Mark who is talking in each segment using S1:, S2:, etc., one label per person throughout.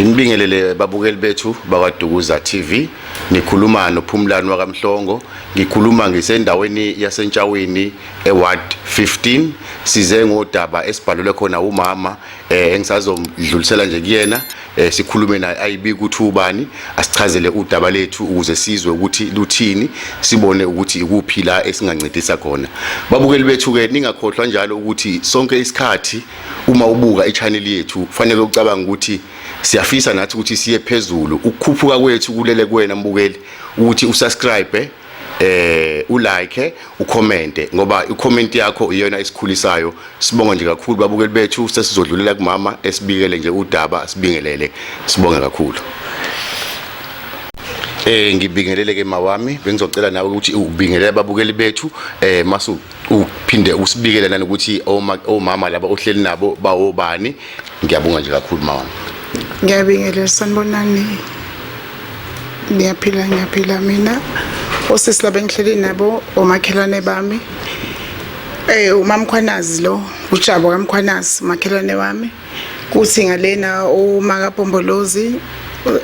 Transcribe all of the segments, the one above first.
S1: Nginibingelele babukeli bethu bakwaDukuza TV. Nikhuluma noPhumlani wakaMhlongo. Ngikhuluma ngisendaweni yaseNtshawini eWard 15. Size ngodaba esibhalelwe khona umama engisazomdlulisela nje kuyena sikhulume naye ayibike ukuthi ubani asichazele udaba lethu ukuze sizwe ukuthi luthini sibone ukuthi ikuphi la esingancedisa khona. Babukeli bethu ke ningakhohlwa njalo ukuthi sonke isikhathi uma ubuka i-channel yethu fanele ucabanga ukuthi siyafisa nathi ukuthi siye phezulu. Ukukhuphuka kwethu kulele kuwena mbukeli ukuthi usubscribe, ulike, ucommente, ngoba icomment yakho iyona esikhulisayo. Sibonga nje kakhulu babukeli bethu. Sesizodlulela kumama esibikele nje udaba, sibingelele, sibonge kakhulu. Ngibingelele ke mawami, bengizocela nawe ukuthi ubingelele ababukeli bethu, masu uphinde usibikele nanokuthi omama laba ohleli nabo bawobani. Ngiyabonga nje kakhulu mawami.
S2: Ngiyabingelela, sanibonani. Ngiyaphila, ngiyaphila mina. Osisi laba engihleli nabo omakhelwane bami. UMamkhwanazi lo, uJabo kaMkhwanazi, umakhelwane wami. Kuthi ngalena uMakaBhombolozi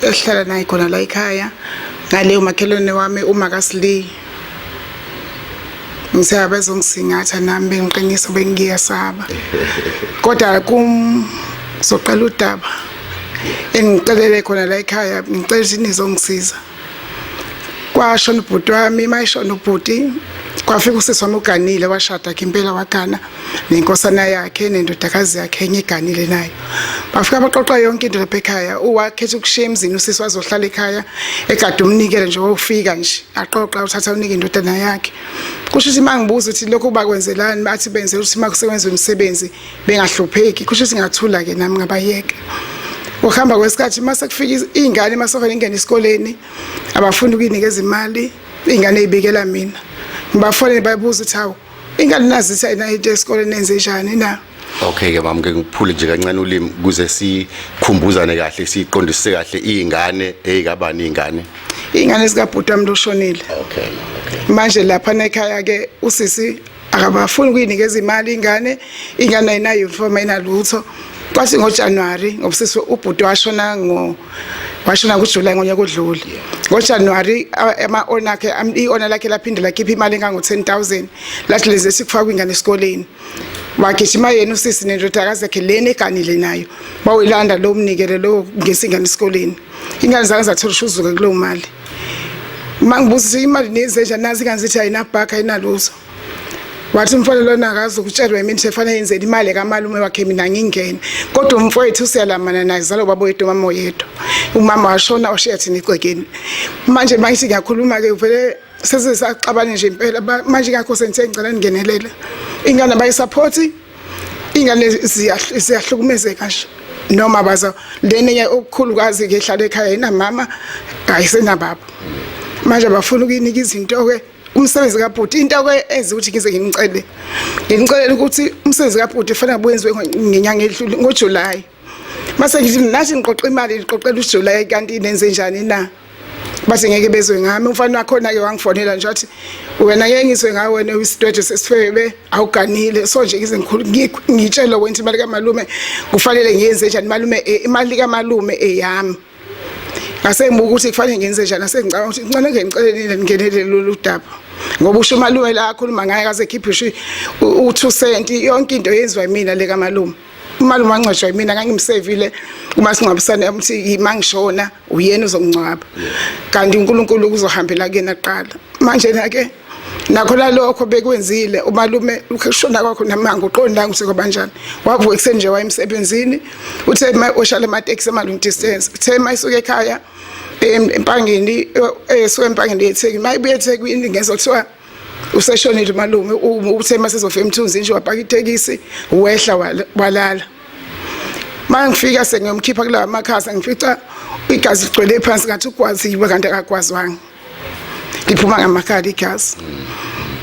S2: ehlala naye khona la ekhaya. Ngale umakhelwane wami uMakaSli. Ngithe bezongisingatha nami bengiqinisa bengiyasaba. Kodwa kum soqala udaba engicelele khona la ekhaya, ngicela ukuthi nizongisiza. Kwashona ubhuti wami, mayishona ubhuti kwafika usisi wami uganile, washada ke impela, wagana nenkosana yakhe nendodakazi yakhe enye eganile nayo. Bafika baxoxa yonke into lapha ekhaya. Uwakhetha ukushiya emzini usisi wazohlala ekhaya egade umnikele nje, wofika nje aqoqa uthatha unike indodana yakhe. Kusho ukuthi mangibuza ukuthi lokho bakwenzelani, bathi benzela ukuthi makusebenza umsebenzi bengahlupheki. Kusho ukuthi ngathula ke nami ngabayeka. Ukuhamba kwesikhathi mase kufika iy'ngane masofane ingene esikoleni, abafuni ukuyinikeza imali iy'ngane ey'bikela mina. Ngibafonele babuza ukuthi hawu, ingane nazisa yena into esikoleni nenze njani na?
S1: Okay ke mama, ke ngiphule nje kancane ulimi ukuze sikhumbuzane kahle, siqondisise kahle. Iy'ngane ey'kabani iy'ngane?
S2: Iy'ngane zikabhuti wami loshonile.
S1: Okay.
S2: Manje lapha ekhaya ke usisi akabafuni ukuyinikeza imali ingane, ingane ayinayo uniform, ayinalutho. Kwathi ngoJanuary, ngoba usisi ubhuti washona ngo washona kuJuly ngonyaka odlule. NgoJanuary ama-owner akhe, i-owner lakhe laphinde lakhipha imali engango 10,000 lathi lezi esikufaka ingane esikoleni. Wagijima yena usisi nendodakazi yakhe lena eganile nayo, bawuyilanda lo mnikelo lo ngesingane esikoleni. Ingane zange zathola ushuzuke kuleyo mali. Uma ngibuza ukuthi imali niyenze njani, nazi ingane zithi ayinabhaka, ayinalutho. Wathi umfana lona akazi ukutshelwa yimi into efanele yenzele imali kamalume wakhe, mina ngingene. Kodwa umfowethu siyalamana naye, zalo ubaba oyedwa, umama oyedwa. Umama washona washiya thina egcekeni. Manje mangithi ngiyakhuluma-ke vele sesisaxabane nje impela. Manje ngakho sengithe ngicela ningenelele. Ingane abayisaphothi, ingane ziyahlukumezeka nje. Noma baza lena enye okukhulukazi-ke ehlala ekhaya inamama ayisenababa. Manje abafuni ukuyinika izinto-ke umsebenzi kabhuti. Into ke enza ukuthi ngize ngimcele, ngimcelela ukuthi umsebenzi kabhuti kufanele wenziwe ngenyanga edlule ngoJuly. Mase ngithi nathi ngiqoqa imali, ngiqoqela uJuly, kanti nenze njani na? Bathi ngeke bezwe ngami. Umfana wakhona ke wangifonela nje wathi wena ngeke ngizwe ngawe, wena uyisidwedwe sesifebe, awuganile. So nje ngize ngikhulu ngitshele wena imali kamalume kufanele ngiyenze njani. Malume, imali kamalume eyami. Ngase ngibuka ukuthi kufanele ngenze njani, ngase ngicabanga ukuthi ngicela nje ngicele nina ningenelele lolu daba. Ngoba usho umalume la akhuluma ngaye kaze ekhiphe usho u2 cent, yonke into yenziwa yimina le kamalume. Umalume wangcwatshwa yimina, ngangimsevile kumasingcwabisane ukuthi mangishona uyena uzongcwaba. Kanti uNkulunkulu uzohambela kuyena kuqala. Manje na ke nakho lalokho bekwenzile umalume ukushona kwakho namanga uqonda ukuthi kwabanjani. Wavuka ekuseni nje wayemsebenzini, uthe oshala amateksi ema-long distance, uthe mayisuka ekhaya empangeni, esuka empangeni eThekwini, mayibuya eThekwini ngezwa kuthiwa useshonile umalume. Uthe masezofika emthunzini nje wapaka itekisi wehla walala. Mangifika sengiyomkhipha kulawa makhasa, ngifica igazi ligcwele phansi, ngathi ugwaziwe kanti akagwazwanga, liphuma ngamakhala igazi.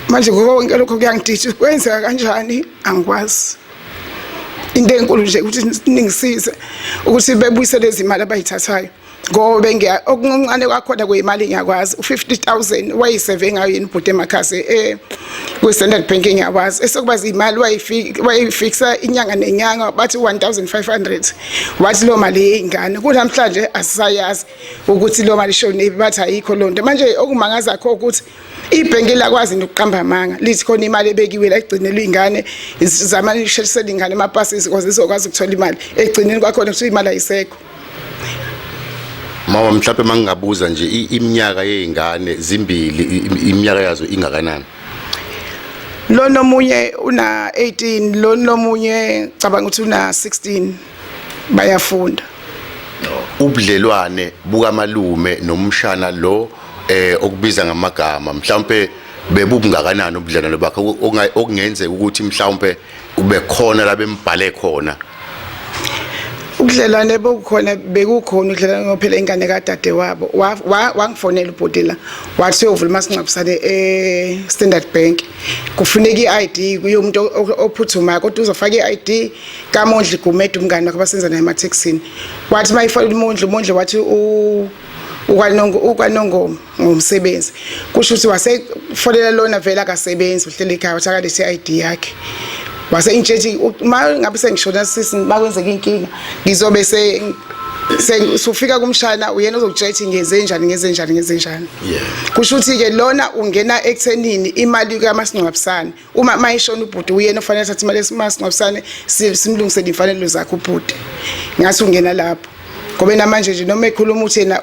S2: Manje konke lokho kuyangidida, kwenzeka kanjani angikwazi. Into enkulu nje ukuthi ningisize ukuthi bebuyisele izimali abayithathayo, ngoba bengiya okuncane kwakhona kuyimali ngiyakwazi u50000 wayiseve ngayo yini ubhuti emakhasi kwi Standard Bank, ngiyakwazi esokuba imali wayifixa inyanga nenyanga, bathi 1500, wathi lo mali yeyingane. Kunamhlanje asisayazi ukuthi lo mali ishonile, bathi ayikho lonto. Manje okumangaza kho ukuthi ibhenki lakwazi nokuqamba amanga, lithi khona imali ebekiwe la igcinelwe ingane, zama nisheshisele ingane amapasi ukuze izokwazi ukuthola imali. Egcineni kwakhona kuthiwa imali ayisekho.
S1: Mama, mhlawumbe mangingabuza nje, iminyaka yezingane zimbili, iminyaka yazo ingakanani?
S2: Lo nomunye una 18, lo nomunye cabanga ukuthi una 16, bayafunda.
S1: Ubudlelwane bukamalume nomshana lo okubiza ngamagama, mhlawumbe bebubungakanani ubudlelwane bakhe, okungenzeka ukuthi mhlawumbe ube khona la bembhale khona?
S2: Ubudlelwane bokukhona, bekukhona ubudlelwane ngoba phela ingane kadade wabo. Wangifonela ubhuti la, wathi uyovula umasingcwabisane e-Standard Bank, kufuneka i-ID kuye umuntu ophuthumayo, kodwa uzofaka i-ID kaMondli Gumede, umngane wakhe abasenza naye emathekisini. Wathi mayifonela uMondli, uMondli wathi ukwanongoma ngomsebenzi, kusho ukuthi wasefonela lona vele akasebenzi, uhleli ekhaya, wathi akalethe i-ID yakhe. Wase ingitshethi uma ngabe sengishona sisi, makwenzeka inkinga ngizobe se sufika kumshana, uyena ozokutshela ukuthi ngenze njani, ngenze njani, ngenze njani. Kusho ukuthi ke lona ungena ekuthenini imali kamasingcwabisane, uma mayishona ubhuti, uyena ofanele athathe imali emasingcwabisane, simlungisele imfanelo zakhe ubhuti. Ngathi ungena lapho ngoba namanje nje noma ekhuluma uthi yena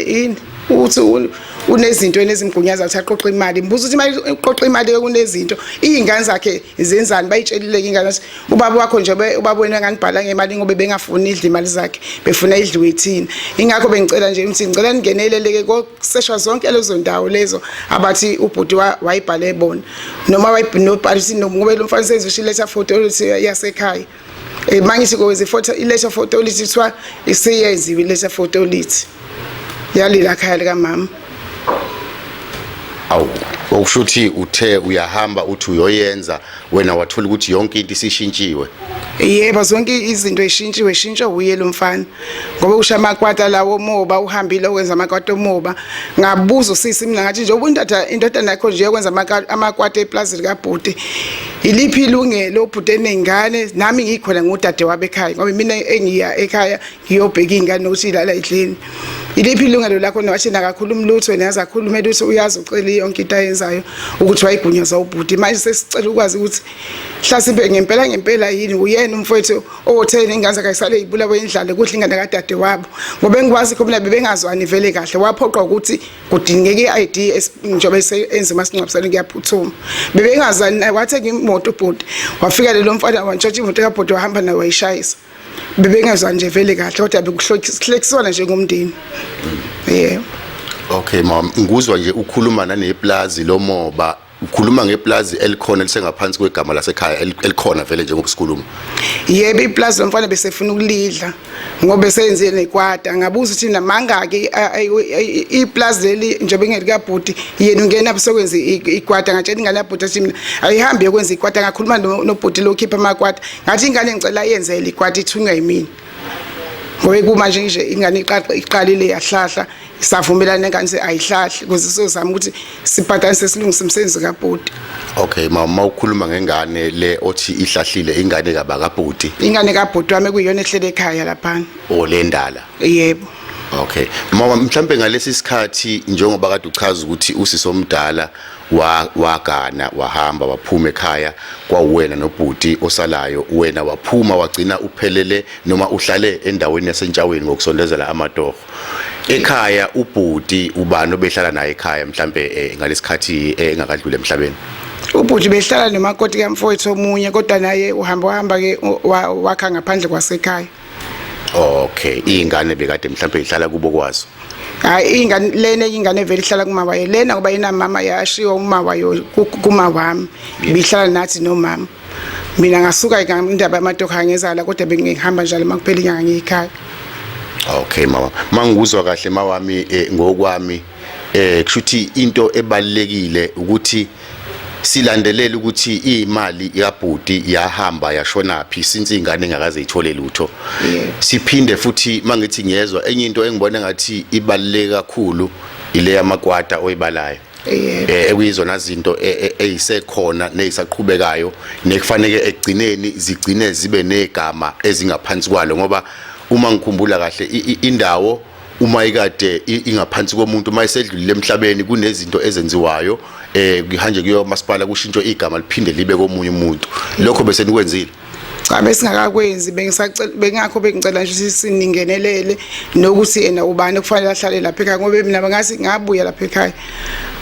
S2: yini, uthi unezinto enezimgunyaza ukuthi aqoqe imali. Mbuza ukuthi imali, uqoqa imali kunezinto, iy'ngane zakhe zenzani? Bayitshelile-ke ingane ukuthi ubaba wakho nje, ubaba wena nganibhala ngemali ngoba bengafuni idle imali zakhe, befuna idliwe thina. Ingakho bengicela nje ukuthi ngicela ningeneleleke koseshwa zonke lezo ndawo lezo abathi ubhuti wayibhale bona, noma wayibhala ukuthi ngoba lo mfana senze usho i-letter for authority yasekhaya. Mangithi kwenze i-letter for authority, kuthiwa isiyenziwe i-letter for authority yalila khaya likamama.
S1: Awu, okusho ukuthi uthe uyahamba uthi uyoyenza wena, wathola ukuthi yonke into isishintshiwe?
S2: Yebo, zonke izinto ishintshiwe, shintshwe uye lo mfana, ngoba usha amakwata lawo moba, uhambile ukwenza amakwata omoba. Ngabuza usisi mina, ngathi nje ubundoda indodana yakho nje yokwenza amakwata eplazi likabhuti, iliphi ilungelo ubhuti enengane, nami ngikhona ngudade wabo ekhaya, ngoba mina engiya ekhaya ngiyobheka iy'ngane nokuthi ilala idleni, iliphi ilungelo lakho? Wathi nakakhuluma lutho, yena yaze akhulume lutho, uyazi ucela yonke into ayenzayo ukuthi wayigunyaza ubhuti. Manje sesicela ukwazi ukuthi hlasimpe ngempela ngempela yini uyena umfowethu otheni ingane zakhe ayisale ibulawe indlala, kudla ingane kadade wabo, ngoba engikwazi khona bebengazwani vele kahle. Waphoqwa ukuthi kudingeka i-ID njengoba enza umasingcwabisane, kuyaphuthuma. Bebengazwani naye, wathenga imoto ubhuti, wafika lelo mfana wantshontsha imoto kabhuti, wahamba naye wayishayisa. Bebengezwani nje vele kahle, kodwa bekuhlekiswana nje ngomndeni, yebo.
S1: Okay mama, ngikuzwa nje ukhuluma naneplazi lomoba, ukhuluma ngeplazi elikhona elisengaphansi kwegama lasekhaya, elikhona vele njengoba sikhuluma?
S2: Yebo, iplazi lomfana besefuna ukulidla ngoba besenzile nekwata. Ngabuza ukuthi namangaki iplazi leli njengoba ingelikabhuti, yena ungena besokwenza ikwata. Ngatshela ingane yabhuti, athi mina ayihambi yokwenza ikwata. Ngakhuluma nobhuti lo khipha amakwata, ngathi ingane ngicela yenzele ikwata, ithunywa yimina, ngoba kumanje nje ingane iqalile yahlahla. Savumelana nengane ukuthi ayihlahli ukuze sizozama ukuthi sibhadanise, silungise umsebenzi kabhuti.
S1: Okay mama, ukhuluma ngengane le othi ihlahlile, ingane kabakabhuti?
S2: Ingane kabhuti wami kuyiyona ehlele ekhaya laphana.
S1: O lendala?
S2: Yebo.
S1: Okay mama, mhlambe ngalesi sikhathi njengoba kade uchaza ukuthi usisi omdala wagana wahamba waphuma ekhaya, kwawuwena nobhuti osalayo, wena waphuma wagcina uphelele noma uhlale endaweni yaseNtshaweni ngokusondezela amatoho ekhaya. Ubhuti ubani obehlala naye ekhaya mhlambe ngalesikhathi engakadluli emhlabeni?
S2: Ubhuti behlala nomakoti kamfowethu omunye, kodwa naye uhamba wahamba ke wakha ngaphandle kwasekhaya.
S1: Okay, iy'ngane bekade mhlambe ihlala kubo kwazo?
S2: Hayi, ingane lena, ingane vele ihlala kuma wayo lena, ngoba inamama, yashiwa uma wayo kuma wami, ibihlala nathi nomama. Mina ngasuka indaba yamatoho angezala, kodwa bengihamba njalo makuphela inyanga ngiyikhaya.
S1: Okay mama, mangikuzwa kahle mawami, ngokwami kushuthi into ebalekile ukuthi Silandelela ukuthi imali yabhuti yahamba yashonaphi since ingane ingakaze ithole lutho. Siphinde futhi mangithi ngiyezwa enye into engibona ngathi ibaluleke kakhulu ile yamakwata oyibalayo. Ekuyizona zinto eyisekhona nezisaqhubekayo nekufanele ekugcineni zigcine zibe negama ezingaphansi kwalo, ngoba uma ngikhumbula kahle indawo uma ikade ingaphansi komuntu, uma isedlulile emhlabeni kunezinto ezenziwayo, kuhanje kuyo masipala kushintshwe igama liphinde libe komunye umuntu. Lokho bese nikwenzile?
S2: Cha, besingakakwenzi. Bengisacela, bengakho bengicela nje ukuthi siningenelele nokuthi yena ubani kufanele ahlale lapha ekhaya, ngoba mina bangathi ngabuya lapha ekhaya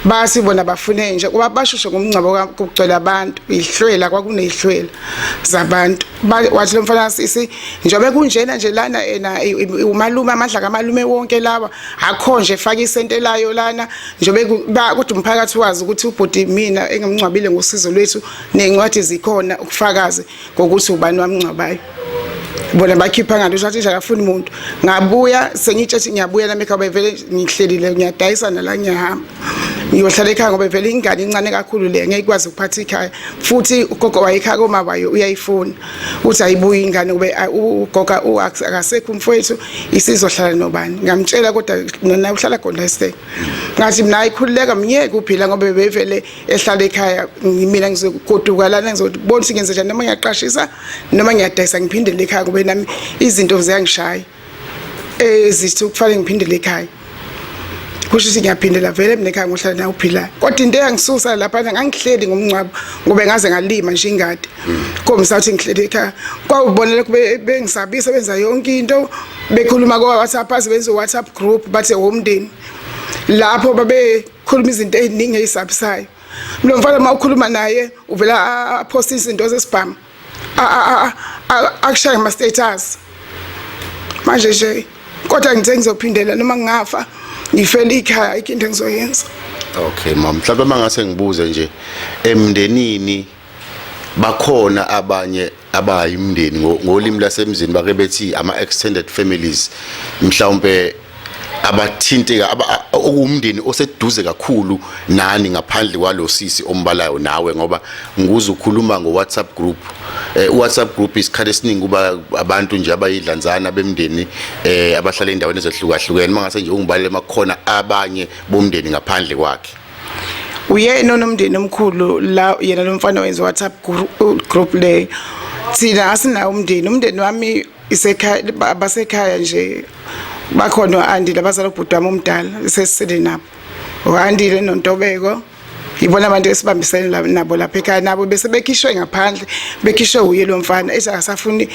S2: bathi bona bafune nje kuba bashushe ngomngcwabo kugcwele abantu, ihlwela, kwakunezihlwela zabantu. Wathi lo mfana sisi njengoba kunjena nje lana ena umalume, amandla kamalume wonke lawa akho nje, faka isente layo lana njengoba kodwa umphakathi wazi ukuthi ubhuti mina engimngcwabile ngosizo lwethu, nezincwadi zikhona ukufakazi ngokuthi ubani wamngcwabayo. Bona bakhipha ngalo wathi nje akafuni umuntu. Ngabuya sengitshe ngiyabuya nami ekhaya, vele ngihlelile ngiyadayisa nala, ngiyahamba ngiyohlala ekhaya ngoba vele ingane incane kakhulu le, ngeke ikwazi ukuphatha ikhaya. Futhi ugogo wayekhaya koma wayo uyayifuna uthi ayibuye ingane kube ugogo akasekho, umfowethu isizohlala nobani? Ngamtshela kodwa nona uhlala khona esithe ngathi mina ayikhululeka myeke uphila ngoba bevele ehlala ekhaya. Mina ngizogoduka lana, ngizobona ukuthi ngenze njani, noma ngiyaqashisa noma ngiyadayisa, ngiphindele ekhaya ngoba nami izinto ziyangishaya ezithi kufanele ngiphindele ekhaya. Kusho ukuthi ngiyaphindela vele mina ekhaya ngohlala nawe uphilayo. Kodwa into eyangisusa laphana, ngangihleli ngomngcwabo ngoba ngaze ngalima nje ingadi khombisa ukuthi ngihleli ekhaya. Kwawubonela kube bengisabisa, benza yonke into, bekhuluma ko-WhatsApp, aze benze u-WhatsApp group bathe womndeni lapho babekhuluma izinto ey'ningi ey'sabisayo. Lo mfana uma ukhuluma naye uvela aphoste izinto zesibhamu, akushaye ama-status manje nje. Kodwa ngithe ngizophindela noma ngingafa ngifele ikhaya, ayikho into engizoyenza.
S1: Okay mama, mhlawumbe mangase ngibuze nje, emndenini bakhona abanye abayimndeni, ngolimi lasemzini bake bethi ama extended families, mhlawumbe abathinteka okuwumndeni oseduze kakhulu nani ngaphandle kwalo sisi ombalayo nawe? Ngoba ngikuze ukhuluma ngo-WhatsApp group, WhatsApp group isikhathi esiningi kuba abantu nje abayidlanzana bemndeni abahlala endaweni ezehlukahlukene. Mangase nje ungibalele makukhona abanye bomndeni ngaphandle kwakhe.
S2: Uyena onomndeni omkhulu la, yena lo mfana wenza WhatsApp group leyo. Thina asinawo umndeni. Umndeni wami isekhaya, basekhaya nje bakhona o-andile abazala ubhuti wami omdala, sesisele nabo o-andile noNtobeko, yibona abantu esibambisene nabo lapha ekhaya. Nabo bese bekhishwe ngaphandle, bekhishwe uye lo mfana ethi akasafuni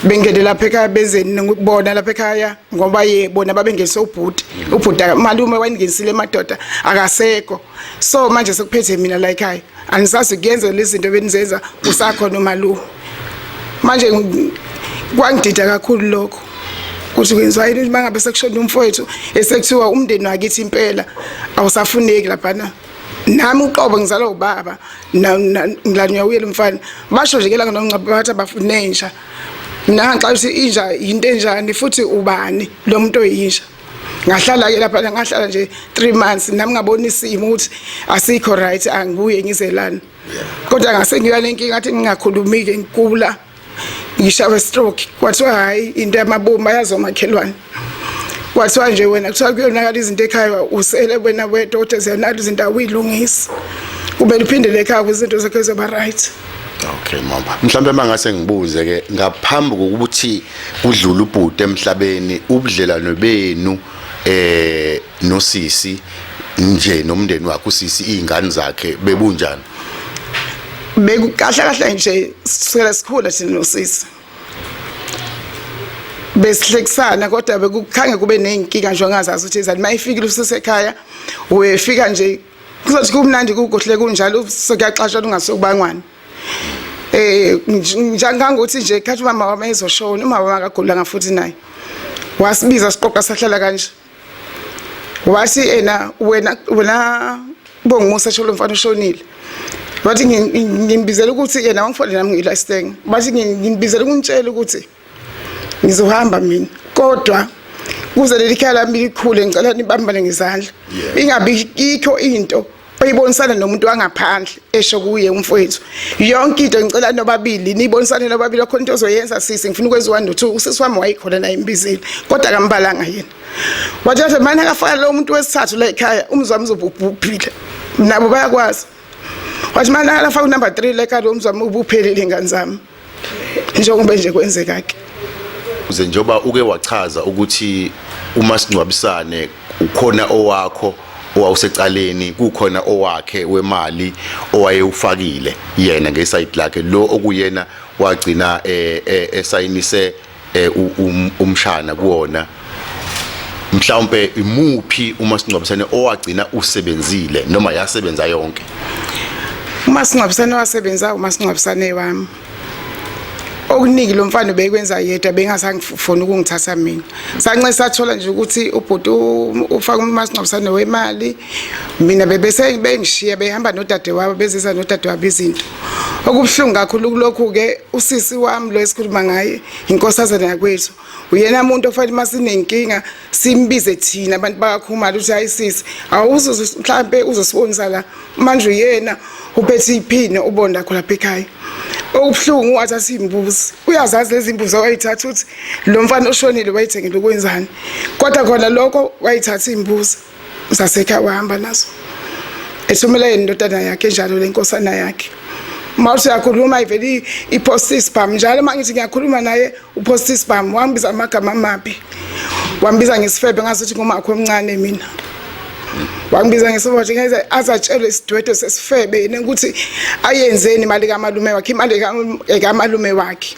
S2: bengene lapha ekhaya, benzeni ngokubona lapha ekhaya, ngoba ye bona babengenise ubhuti, ubhuti malume wayengenisile emadoda akasekho. So manje sekuphethe mina la ekhaya, anisazi kuyenza lezi zinto benizenza usakhona umalume. Manje kwangidida kakhulu lokho ukuthi kwenziwa yini uma ngabe sekushona umfowethu, esekuthiwa umndeni wakithi impela awusafuneki laphana. Nami uqobo ngizalwa ubaba ngilanywa uye lo mfana, basho nje kelanga nomngcwabo bathi abafune inja. Mina ngixoxa ukuthi inja yinto enjani futhi ubani lo muntu oyinja. Ngahlala ke lapha, ngahlala nje 3 months nami ngabona isimo ukuthi asikho right, angibuye ngize lana. Kodwa ngase ngiba nenkinga ngathi ngingakhulumi ke, ngikula ngishawe stroke, kwathiwa hayi, into yamabomu bayazi omakhelwane. Kwathiwa nje wena kuthiwa kuyonakala izinto ekhaya, usele wena wedwa, kodwa ziyonakala izinto awuyilungisi, kumele uphindele ekhaya ukuze izinto zakho zizoba right.
S1: Okay mama, mhlawumbe mangase ngibuze ke, ngaphambi kokuthi kudlule ubhuti emhlabeni, ubudlelwano benu nosisi nje nomndeni wakhe usisi, izingane zakhe, bebunjani?
S2: Bekukahle kahle nje sisukela sikhula thina nosisi besihlekisana, kodwa bekukhange kube ney'nkinga nje ongazazi ukuthi ezani. Uma ifikile usisi ekhaya, uyefika nje kuzothi kumnandi kukuhle kunjalo, sekuyaxashana ungasokubangwana. Njengangokuthi nje khathi umama wami ezoshona, umama wami akagulanga futhi naye wasibiza siqoqa sahlala kanje, wathi ena wena Bongumusa, esho lo mfana ushonile, wathi ngimbizela ukuthi yena wangifonela nami ngila-steng, bathi ngimbizela ukunitshela ukuthi ngizohamba mina, kodwa kuze leli khaya lami likhule ngicela nibambane ngezandla, ingabi ikho into. Oyibonisana nomuntu wangaphandle esho kuye umfowethu yonke into ngicela nobabili nibonisane nobabili khona into ozoyenza sisi ngifuna ukwenza 1 no 2 usisi wami wayikhona naye imbizile kodwa akambalanga yena wathi wathi manje akafaka lo muntu wesithathu la ekhaya umzi wami uzobhubhile nabo bayakwazi wathi manje akafaka unumber 3 la ekhaya umzi wami ubuphelile ingane zami njengoba nje kwenzeka ke.
S1: Uze njengoba uke wachaza ukuthi uma singcwabisane ukhona owakho owawusecaleni kukhona owakhe wemali owayewufakile yena ngesayidi lakhe lo okuyena wagcina eh, eh, esayinise eh, um, umshana kuwona mhlawumbe imuphi uma singcwabisane owagcina usebenzile noma yasebenza yonke?
S2: Uma singcwabisane wasebenza uma singcwabisane wami okuningi lo mfana ubekwenza yedwa bengasangifuni ukungithatha mina. Sanxe sathola nje ukuthi ubhuti ufaka umasingcwabisane wemali mina bebese bengishiya behamba nodade wabo bezisa nodade wabo izinto. Okubuhlungu kakhulu kulokhu ke usisi wami lo esikhuluma ngaye inkosazana yakwethu uyena muntu ofanele uma sinenkinga simbize thina abantu bakaKhumalo ukuthi hayi sisi awuzuze mhlampe uzosibonisa la manje uyena uphethe iphini ubonda khona lapha ekhaya. Okubuhlungu wathatha iy'mbuzi uyazazi lezi mbuzi awayithatha ukuthi lo mfana oshonile wayithengele ukwenzani kodwa khona lokho wayithatha iy'mbuzi zasekhaya wahamba nazo ethumela yena indodana yakhe enjalo le nkosana yakhe. Uma uthi uyakhuluma ivele iphosta isibhamu njalo uma ngithi ngiyakhuluma naye uphosta isibhamu wambiza amagama amabi wambiza ngesifebe ngazuthi ngumakho omncane mina wangibiza ngesifebe ngeze azatshelwe isidwedwe sesifebe yena ukuthi ayenzeni imali kamalume wakhe imali kamalume wakhe.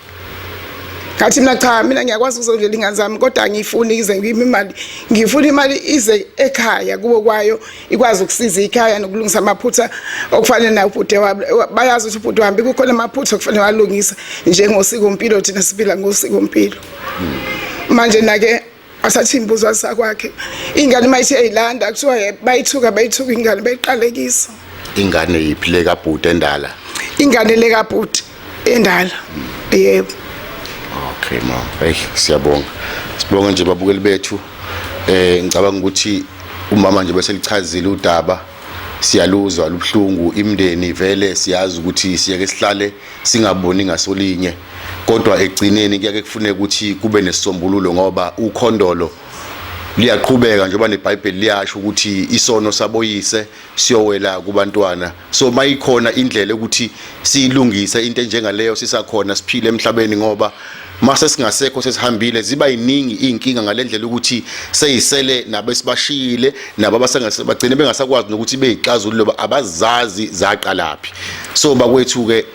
S2: Ngathi mina cha mina ngiyakwazi ukuzondlela ingane zami kodwa angiyifuni ize ngiyime imali ngifuna imali ize ekhaya kubo kwayo ikwazi ukusiza ikhaya nokulungisa amaphutha okufanele naye ubhuti wami bayazi ukuthi ubhuti wami kukhona amaphutha okufanele walungisa njengosikompilo thina siphila ngosikompilo manje nake asathi imbuzo asakwakhe ingane mayithi eyilanda kuthiwa bayithuka bayithuka ingane bayiqalekisa.
S1: Ingane yiphi le kabhuti endala?
S2: Ingane le kabhuti endala yebo.
S1: Okay mama, hey siyabonga. Sibonga nje babukeli bethu. Ngicabanga ukuthi umama nje bese lichazile udaba siyaluzwa lubhlungu imndeni vele siyazi ukuthi siyeke sihlale singaboni ngasolinye kodwa egcineni kuyake kufuneka ukuthi kube nesisombululo ngoba ukhondolo liyaqhubeka njengoba neBhayibheli liyasho ukuthi isono saboyise siyowela kubantwana. So mayikhona indlela ukuthi siyilungise into enjengaleyo sisakhona siphile emhlabeni ngoba mase singasekho sesihambile ziba yiningi inkinga ngalendlela ukuthi seyisele nabesibashiyile nabo abasengase bagcine bengasakwazi nokuthi beyixazululo abazazi zaqalaphi. So bakwethu ke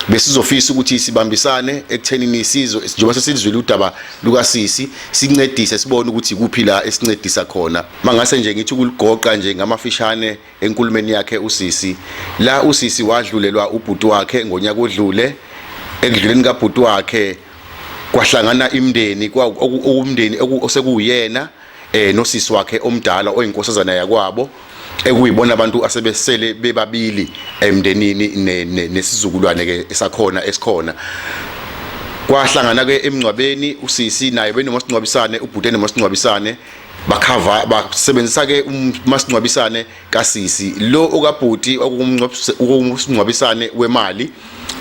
S1: besizofisa ukuthi sibambisane ekuthenini isizwe njengoba sesilizwile udaba lukasisi sincedise sibone ukuthi kuphi la esincedisa khona. Mangase nje ngithi ukuligoqa nje ngamafishane enkulumeni yakhe usisi la usisi wadlulelwa ubhuti wakhe ngonyaka odlule. Ekudluleni kabhuti wakhe kwahlangana imndeni okumndeni osekuwuyena nosisi wakhe omdala oyinkosazana yakwabo ekuyibona abantu asebesele bebabili emndenini nesizukulwane ke esakhona esikhona. Kwahlangana ke emngcwabeni usisi naye benomasingcwabisane ubhuti enomasingcwabisane bakhava basebenzisa ke umasingcwabisane kasisi lo okabhuti okumngcwabisane wemali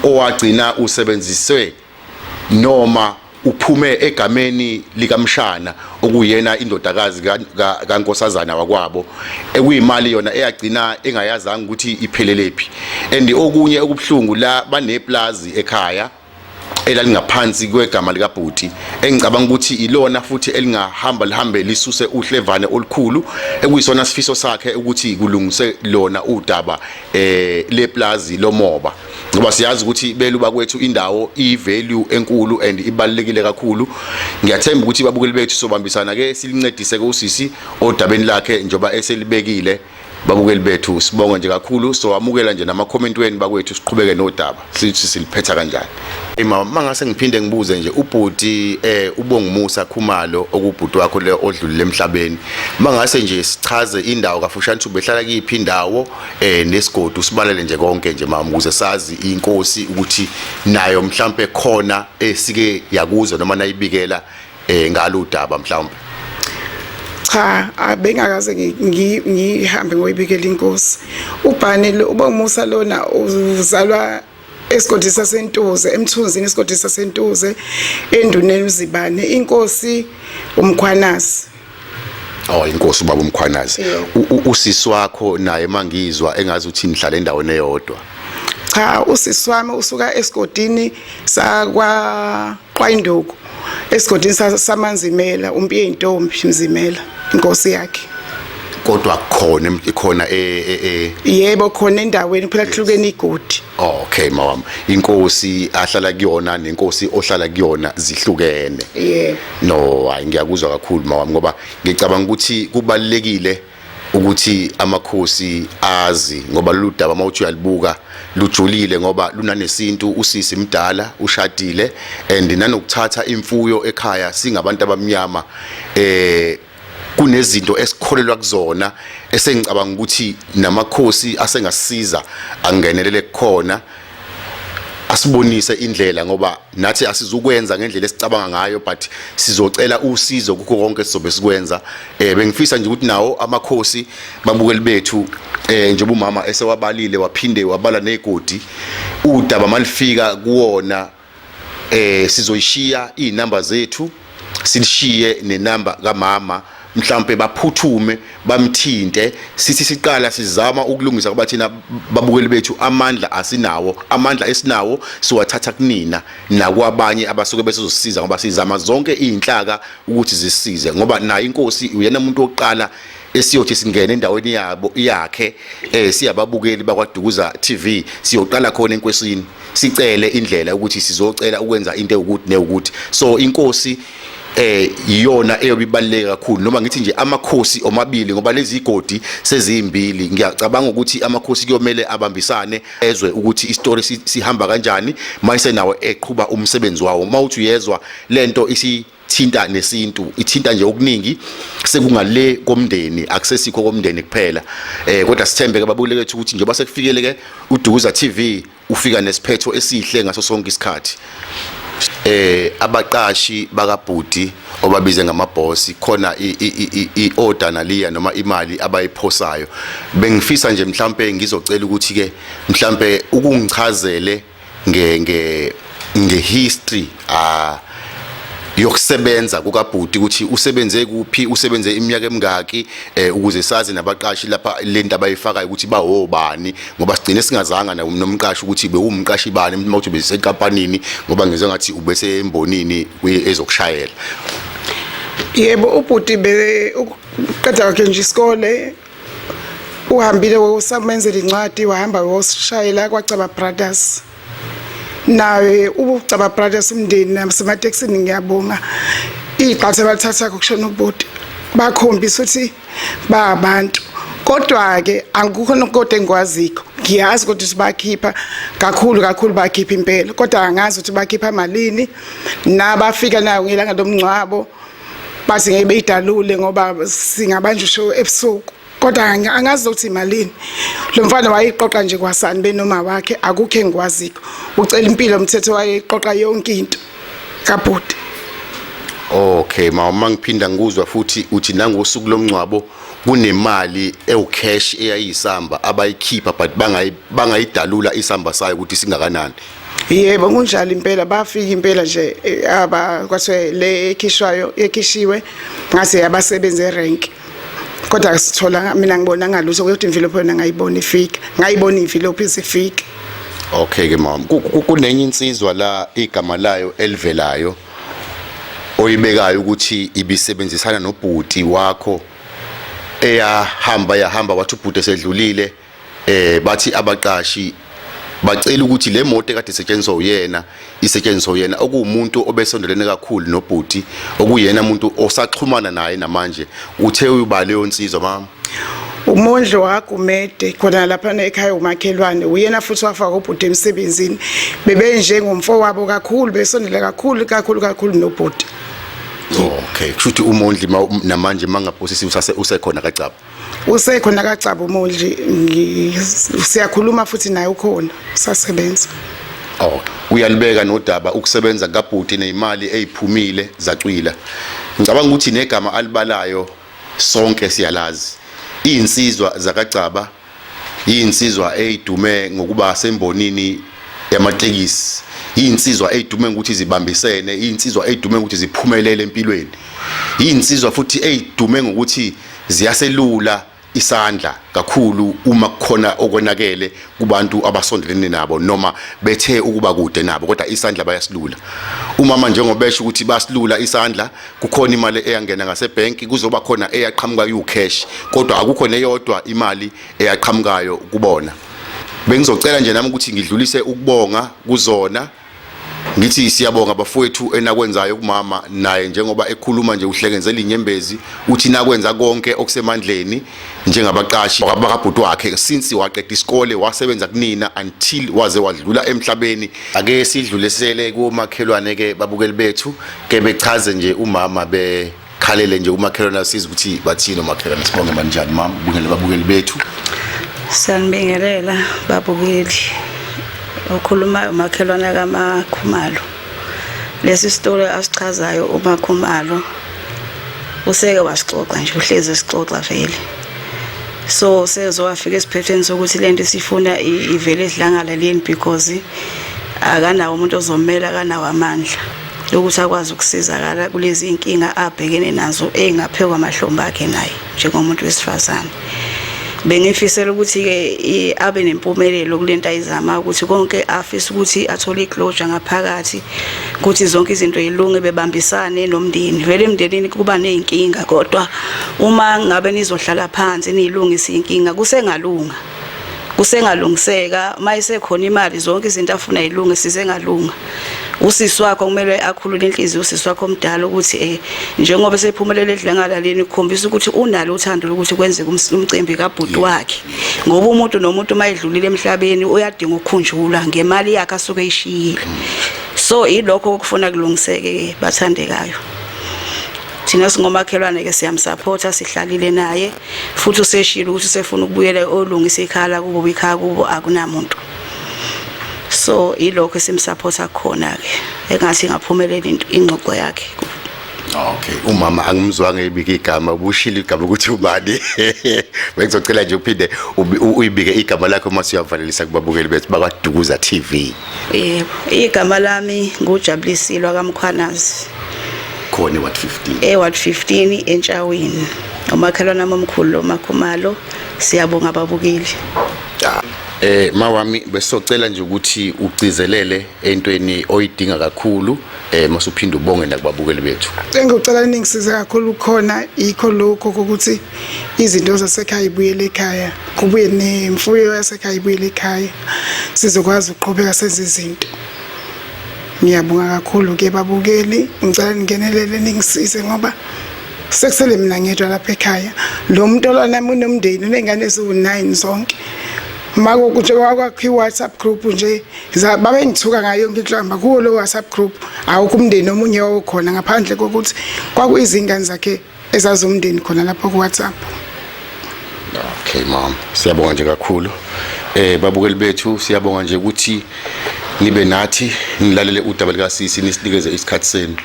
S1: owagcina usebenziswe noma uphume egameni likamshana okuyena indodakazi kankosazana wakwabo ekuyimali yona eyagcina engayazanga ukuthi iphelelephi. And okunye okubuhlungu la baneplazi ekhaya elalingaphansi kwegama likabhuti engicabanga ukuthi ilona futhi elingahamba lihambe lisuse uhlevane olukhulu ekuyisona sifiso sakhe ukuthi kulungise lona udaba leplazi lomoba ngoba siyazi ukuthi belu bakwethu indawo i-value enkulu and ibalulekile kakhulu. Ngiyathemba ukuthi babukeli bethu sobambisana ke silincedise ke usisi odabeni lakhe njengoba eselibekile. Babukeli bethu sibonga nje kakhulu, sowamukela nje nama comment wenu bakwethu siqhubeke nodaba sithi siliphetha kanjani. Hey mama, mangase ngiphinde ngibuze nje ubhuti uBongumusa Khumalo okubhuti wakho le odlulile emhlabeni, mangase nje sichaze indawo kafushane ukuthi ubehlala kuyiphi indawo nesigodi usibalele nje konke nje mama ukuze sazi inkosi ukuthi nayo mhlambe khona esike yakuzwa noma nayibikela ngalo udaba mhlawumbe.
S2: Cha, abengakaze ngihambe ngoyibikela inkosi. Ubhane lo uBongumusa lona uzalwa esigodini saseNtuze, eMthunzini, esigodini saseNtuze, enduneni uZibane, inkosi uMkhwanazi.
S1: Oh, inkosi ubaba uMkhwanazi.
S2: Yebo.
S1: Usisi wakho naye mangizwa engazi ukuthi nihlala endaweni eyodwa.
S2: Cha, usisi wami usuka esigodini sakwa Qwayinduku, esigodini saManzimela, uMpiye intombi Mzimela, inkosi yakhe.
S1: Kodwa khona khona e
S2: Yebo, khona endaweni phela kuhlukene igodi.
S1: Okay mawami, inkosi ahlala kuyona nenkosi ohlala kuyona zihlukene.
S2: Yebo.
S1: No, hayi, ngiyakuzwa kakhulu mawami, ngoba ngicabanga ukuthi kubalekile ukuthi amakhosi azi, ngoba lolu daba mawuthi uyalibuka lujulile, ngoba lunanesintu. Usisi mdala, ushadile, and nanokuthatha imfuyo ekhaya, singabantu abamnyama kunezinto esikholelwa kuzona esengicabanga ukuthi namakhosi asengasisiza angenelele kukhona, asibonise indlela, ngoba nathi asizukwenza ngendlela esicabanga ngayo, but sizocela usizo kukho konke sizobe sikwenza. Bengifisa nje ukuthi nawo amakhosi, babukeli bethu, njengoba umama esewabalile waphinde wabala nezigodi, udaba malifika kuwona sizoyishiya izinamba zethu, silishiye nenamba kamama, mhlambe baphuthume bamthinte. Sithi siqala sizama ukulungisa, kuba thina babukeli bethu amandla asinawo. Amandla esinawo siwathatha kunina nakwabanye abasuke besizosiza, ngoba sizama zonke izinhlaka ukuthi zisize, ngoba nayo inkosi uyena umuntu wokuqala esiyothi singene endaweni yabo yakhe. Siyababukeli bakwaDukuza TV, siyoqala khona enkosini, sicele indlela ukuthi sizocela ukwenza into ewukuthi newukuthi. So inkosi iyona eyobe ibaluleke kakhulu, noma ngithi nje amakhosi omabili, ngoba lezi igodi sezimbili. Ngiyacabanga ukuthi amakhosi kuyomele abambisane, ezwe ukuthi istory sihamba kanjani, mayise nawo eqhuba umsebenzi wawo. Mawuthi uyezwa lento isithinta nesintu, ithinta nje okuningi, sekungale komndeni, akusesikho komndeni kuphela. Kodwa sithembe ke babukeli bethu ukuthi njengoba sekufikele ke uDukuza TV, ufika nesiphetho esihle ngaso sonke isikhathi. Abaqashi bakabhudi obabize ngamabhosi khona, i-order naliya noma imali abayiphosayo, bengifisa nje mhlambe ngizocela ukuthi ke mhlambe ukungichazele nge history yokusebenza kukabhuti, ukuthi usebenze kuphi, usebenze iminyaka emingaki, ukuze sazi nabaqashi lapha lento abayifakayo ukuthi bawobani, ngoba sigcine singazanga nomqashi ukuthi bewumqashi bani uma uthi besenkampanini, ngoba ngizwe ngathi ubesembonini ezokushayela.
S2: Yebo, ubhuti be uqeda kwakhe nje isikole uhambile, usamenzela incwadi, wahamba woshayela kwaCaba Brothers. Naye uCaba Brothers, umndeni nasematekisini, ngiyabonga igxathu abalithatha kushona ubhuti, bakhombisa ukuthi ba abantu. Kodwa ke angikho nokodwa engikwazikho. Ngiyazi kodwa ukuthi bakhipha kakhulu kakhulu, bakhipha impela, kodwa angazi ukuthi bakhipha malini. Nabafika nayo ngelanga lomngcwabo bathi ngeke beyidalule ngoba singabanjwa usho ebusuku, kodwa angazi ukuthi imalini. Lo mfana wayiqoqa nje kwasani benoma wakhe, akukho engikwazikho. Ucela impilo umthetho wayeqoqa yonke into kabhuti.
S1: Okay mama, ngiphinda ngikuzwa futhi uthi nangosuku lomngcwabo kunemali ewucash eyayisamba abayikhipha, but bangayidalula isamba sayo ukuthi singakanani.
S2: Yebo, kunjalo impela. Bafika impela nje aba kwathiwe le ekhishwayo ekhishiwe ngase yabasebenzi erank, kodwa sithola mina ngibona ngalutho, kodwa imvilophi yona ngayibona ifika, ngayibona imvilophi isifika.
S1: Okay ke mama, kunenye insizwa la igama layo elivelayo oyibekayo ukuthi ibisebenzisana nobhuti wakho, eyahamba yahamba, wathi ubhuti esedlulile bathi abaqashi bacela ukuthi le moto ekade isetshenziswa uyena isetshenziswa uyena, okuwumuntu obesondelene kakhulu nobhuti, okuyena umuntu osaxhumana naye namanje. Uthe uba leyo nsizwa, mama?
S2: Umondlo waGumede khona lapha ekhaya, umakhelwane uyena futhi wafaka ubhuti emsebenzini. Bebenjengomfowabo kakhulu, besondela kakhulu kakhulu kakhulu nobhuti.
S1: Okay, kusho ukuthi uMondli namanje mangaphosisi usase usekhona kaCaba?
S2: Usekhona kaCaba uMondli, siyakhuluma futhi naye, ukhona, usasebenza.
S1: Oh, uyalibeka nodaba ukusebenza kabhuti nezimali eziphumile zacwila. Ngicabanga ukuthi negama alibalayo Sonke siyalazi. Izinsizwa zakaGcaba izinsizwa ezidume ngokuba sembonini yamatekisi, izinsizwa ezidume ngokuthi zibambisene, izinsizwa ezidume ngokuthi ziphumelele empilweni, izinsizwa futhi ezidume ngokuthi ziyaselula isandla kakhulu uma kukhona okonakele kubantu abasondelene nabo noma bethe ukuba kude nabo, kodwa isandla bayasilula. Umama njengoba esho ukuthi basilula isandla, kukhona imali eyangena ngasebhenki, kuzoba khona eyaqhamuka iwucash, kodwa akukho neyodwa imali eyaqhamukayo kubona. Bengizocela nje nami ukuthi ngidlulise ukubonga kuzona, ngithi siyabonga bafowethu enakwenzayo kumama, naye njengoba ekhuluma nje uhlengenzela inyembezi, uthi nakwenza konke okusemandleni njengabaqashi bakabhuti wakhe since waqeda isikole, wasebenza kunina until waze wadlula emhlabeni. Ake sidlulisele komakhelwane ke babukeli bethu, ke bechaze nje umama bekhalele nje umakhelwane, asiza ukuthi bathini omakhelwane. Sibonge manjani mama, bukele babukeli bethu.
S3: Siyanibingelela babukeli. Okhulumayo umakhelwane kaMakhumalo. Lesi story asichazayo uMakhumalo useke wasixoxa nje, uhlezi esixoxa vele. So sezowafika esiphethweni sokuthi lento isifuna ivele edlangalaleni because akanawo umuntu ozomela, akanawo amandla ukuthi akwazi ukusizakala kulezi inkinga abhekene nazo engaphekwa amahlombe akhe naye njengomuntu wesifazane. Bengifisela ukuthi-ke abe nempumelelo kulento ayizama, ukuthi konke afisa ukuthi athole i-closure ngaphakathi, ukuthi zonke izinto yilunge, bebambisane nomndeni. Vele emndenini kuba ney'nkinga, kodwa uma ngabe nizohlala phansi niyilungise iy'nkinga, kusengalunga, kusengalungiseka. Uma isekhona imali, zonke izinto afuna yilunge, sisengalunga. Usisi wakho kumele akhulule inhliziyo, usisi wakho omdala, ukuthi njengoba esephumelele edlangalaleni, kukhombisa ukuthi unalo uthando lokuthi kwenzeke umcimbi kabhuti wakhe, ngoba umuntu nomuntu uma edlulile emhlabeni uyadinga ukukhunjulwa ngemali yakhe asuke eyishiyile. So ilokho okufuna kulungiseke-ke, bathandekayo. Thina singomakhelwane ke siyamsupporta, sihlalile naye, futhi useshilo ukuthi usefuna ukubuyela olungisa ikhaya lakubo, ikhaya kubo akunamuntu. So ilokho esimsupporta khona ke, engathi ingaphumelela ingxoxo yakhe.
S1: Okay, umama angimzwanga ebika igama, ubushilo igama ukuthi ubani. Bengizocela nje uphinde uyibike igama lakho uma siyavalelisa kubabukeli bethu bakwaDukuza TV.
S3: Yebo, igama lami nguJabulisilwa kaMkhwanazi.
S1: Khona eWard 15.
S3: eWard 15 eNtshawini. Umakhelwane wami omkhulu lo Makhumalo. Siyabonga babukeli.
S1: Mawami, besocela nje ukuthi ugcizelele entweni oyidinga kakhulu, masuphinde ubonge nakubabukeli bethu.
S2: Engikucela ningisize kakhulu khona yikho lokho kokuthi izinto zasekhaya ibuyele ekhaya, kubuye nemfuyo yasekhaya ibuyele ekhaya, sizokwazi ukuqhubeka senze izinto. Ngiyabonga kakhulu ke babukeli, ngicela ningenelele ningisize ngoba sekusele mina ngedwa lapha ekhaya. Lo muntu olwana unomndeni, uney'ngane eziwu-9 zonke. Mako njengoba kwakho i-WhatsApp group nje, babengithuka ngayo yonke inhlamba kuwo lo WhatsApp group. Awukho umndeni omunye owawukhona ngaphandle kokuthi kwakuyizingane zakhe ezazumndeni khona lapho ku-WhatsApp.
S1: Okay mama, siyabonga nje kakhulu. Babukeli bethu, siyabonga nje ukuthi nibe nathi, nilalele udaba lika sisi, nisinikeze isikhathi senu.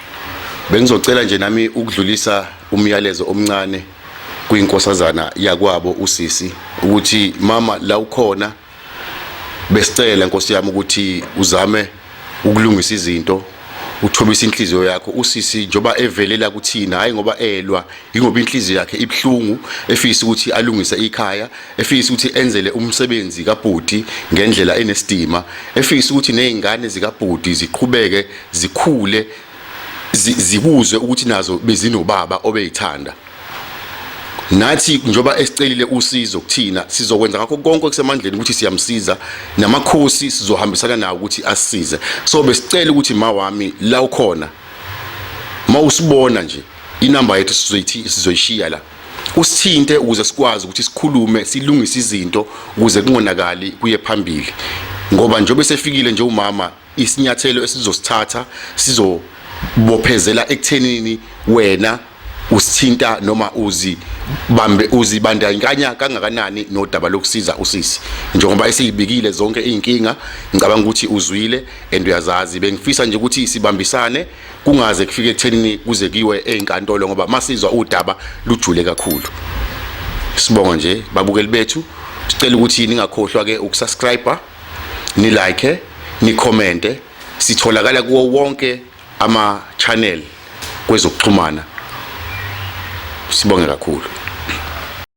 S1: Bengizocela nje nami ukudlulisa umyalezo omncane kwinkosazana yakwabo usisi, ukuthi mama, la ukhona, besicela nkosi yami ukuthi uzame ukulungisa izinto, uthobisa inhliziyo yakho. Usisi njoba evelela kuthina, hayi ngoba elwa, ingoba inhliziyo yakhe ibhlungu, efisa ukuthi alungise ikhaya, efisa ukuthi enzele umsebenzi kabhuti ngendlela enesidima, efisa ukuthi nezingane zikabhuti ziqhubeke zikhule, zikuzwe ukuthi nazo bezinobaba obeyithanda. Nathi njoba esicelile usizo kuthina, sizokwenza ngakho konke okusemandleni ukuthi siyamsiza, namakhosi sizohambisana nawo ukuthi asisize. So besicela ukuthi ma wami, la ukhona, mawusibona nje, inamba yethu sizoyithi sizoyishiya la, usithinte ukuze sikwazi ukuthi sikhulume, silungise izinto ukuze kungonakali kuye phambili, ngoba njengoba sefikile nje umama, isinyathelo esizosithatha sizobophezela ekuthenini wena Usithinta noma uzibambe, uzibandakanya kangakanani nodaba lokusiza usisi njengoba esiyibikile zonke izinkinga? Ngicabanga ukuthi uzwile and uyazazi. Bengifisa nje ukuthi sibambisane, kungaze kufike ekuthenini kuze kuyiwe ezinkantolo, ngoba masizwa udaba lujule kakhulu. Sibonga nje, babukeli bethu. Sicela ukuthi ningakhohlwa ke ukusubscribe, ni like, ni comment. Sitholakala kuwo wonke ama channel kwezokuxhumana. Sibonge kakhulu.